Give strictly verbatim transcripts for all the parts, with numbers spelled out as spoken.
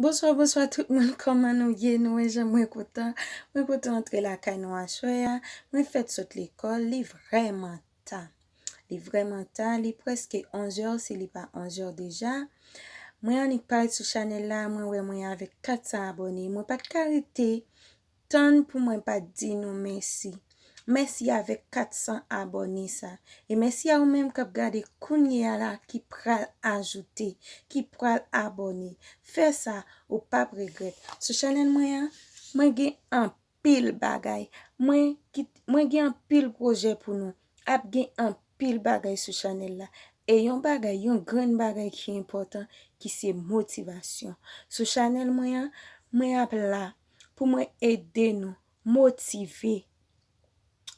Bonswa, bonswa tout moun, kòman nou ye? Nou wè jan mwen kontan. Mwen kontan antre lakay nou aswè a. Mwen fèt sot lekòl, li vrèman ta. Li vrèman ta, li prèske onzè, si li pa onzè deja. Mwen annik parèt sou chanèl la, mwen wè mwen avèk kat san abòne. Mwen pa t ka rete tann pou mwen pa t di nou mèsi. Mèsi avèk kat san abòne sa. E mèsi a ou menm k ap gade kounye a la ki pral ajoute, ki pral abòne. Fè sa, ou p ap regrèt. Sou chanèl mwen an, mwen gen anpil bagay. Mwen ki, mwen gen anpil pwojè pou nou. Ap gen anpil bagay sou chanèl la. E yon bagay, yon grenn bagay ki enpòtan, ki se motivasyon. Sou chanèl mwen an, mwen ap la pou mwen ede nou motive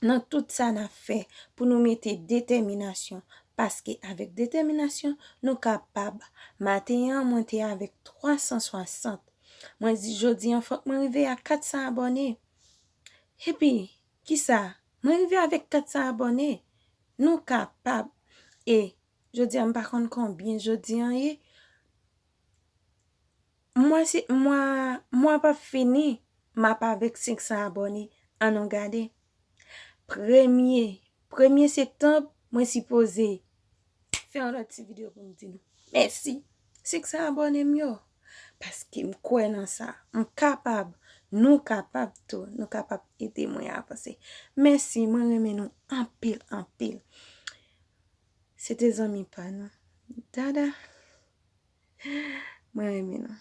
nan tout sa n ap fè, pou nou mete detèminasyon, paske avèk detèminasyon, nou kapab. Maten an, mwen te avèk twa san swasant. Mwen di, jodi an, fòk mwen rive a kat san abòne. Epi, kisa? Mwen rive avèk kat san abòne. Nou kapab. E, jodi an, m pa konn konbyen jodi an ye. Mwa se, mwa, mwa p ap fini, m ap avèk senk san abòne. Ann nou gade. Premye, premye septanm, mwen sipoze fè yon lòt ti videyo pou m di nou mèsi. Senk san abòne m yo. Paske m kwè nan sa. M kapab, nou kapab tou. Nou kapab ede mwen avanse. Mèsi, mwen renmen nou anpil, anpil. Se te zanmi pa nou. Dada. Mwen renmen nou.